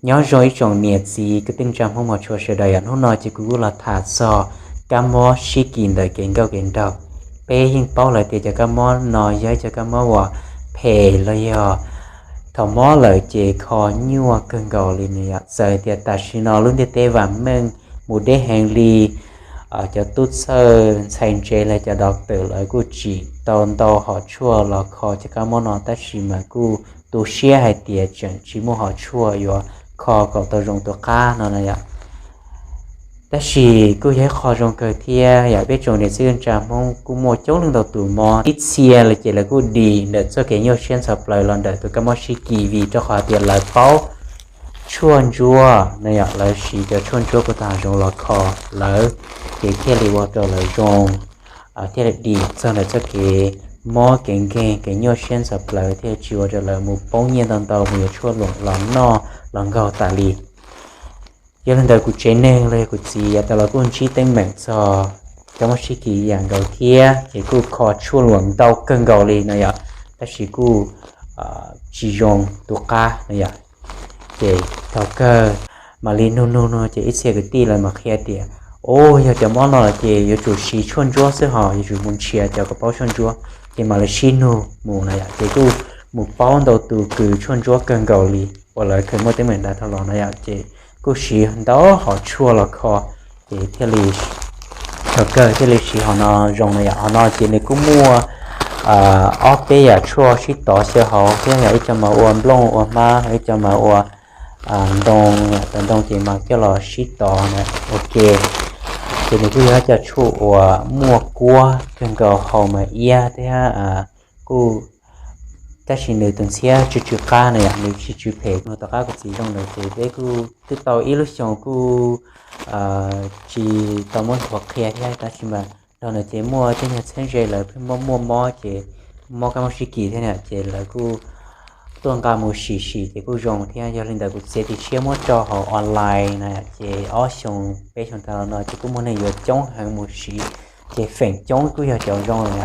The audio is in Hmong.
Nyob zoo ib tsoom niam txiv kwv tij neej tsa Hmoob mos tshua sawv daws, yog hnub no ces kuv kuj los tham txog kab mob sib kis ntawm kev nkauj kev nraug. Peb yeej paub lawm tias cov kab mob no yog ib cov kab mob uas phem los yog thaum mob lawm ces kho nyuaj kawg nkaus li no yom. Txawm tias tam sim no lub ntiaj teb vam meej mus deb heev li, cov tub txawj ntxhais ntse los cov doctor lawv kuj tsim tau ntau hom tshuaj los kho cov kab mob no, tab sis mas kuj tu siab hais tias tseem tsis muaj hom tshuaj yuav kho kom tau zoo tus qab no no yom. Tab sis kuj yog ib qho zoo kawg thiab yom, peb tsoom niam txiv kwv tij neej tsa Hmoob kuj muaj coob leej ntau tus mob, ib txhia los ces lawv kuj dim ntawm txoj kev nyuaj siab ntxhov plaws los ntawm tus kab mob sib kis vim rau qhov tias lawv paub tshuaj ntsuab no yom, lawv siv cov tshuaj ntsuab kuj tau hav zoov los kho lawv, ces thiaj li ua rau lawv zoo, thiaj li dim txog ntawm txoj kev mob kev nkeeg kev nyuaj siab ntxhov plaws, thiaj tsis ua rau lawv mus poob nyiaj ntau ntau mus yuav tshuaj luam los noj los nkaug tas li. Yog li ntawd kuv tsev neeg los yog kuv txiv yav tas los kuj ntsib teeb meem txog kab mob sib kis ib yam nkaus thiab, ces kuj kho tshuaj luam ntau kawg nkaus li no yom, tab sis kuj tsis zoo tus qab no yom. Ces thaum kawg mam li nug nug nug ces ib txhia kwv tij lawv mam qhia tias, o, yog cov mob no lawm ces yuav tsum siv tshuaj ntsuab xwb, ho yuav tsum mus nrhiav cov uas paub tshuaj ntsuab. Ces mam li sib nug mus no yom, ces kuj mus paub ntau tus kws tshuaj ntsuab kawg nkaus li uas lawv kheev muaj teeb meem ntawd dhau los no yom, ces kuj siv ntau hom tshuaj los kho, ces thiaj li, thaum kawg thiaj li siv hom no zoo no yom. Hom no ces nws kuj muaj ob peb yam tshuaj sib tov xyaw hauv thiab yom, ib co mas ua nplooj ua hmab, ib co mas ua ntoo, cov ntoo ces mas coj los sib tov na ua ke. Ces nws kuj yog ib co tshuaj uas muaj kuab kawg nkaus, haus mas iab thiab kuj, tab sis nws tus ntxhiab tsw tsw qab na yom, nws tsis tsw phem. Nug tom qab kuv txiv zoo lawm ces peb kuj twb tau ib lub xyoo kuj tsis tau muab nthuav qhia thiab, tab sis mas dhau ntawd ces muaj tej nyuag txheeb ze lawv pheej muaj muaj mob ces mob kab mob sib kis thiab na, ces lawv kuj tuaj nqa mus sim sim ces kuj zoo thiab. Yog li ntawd kuv txiav txim siab muab tso hauv online na, ces ob xyoo peb xyoo tas los no ces kuj muaj neeg yuav coob heev mus sim, ces feem coob kuj yog cov zoo lawm na.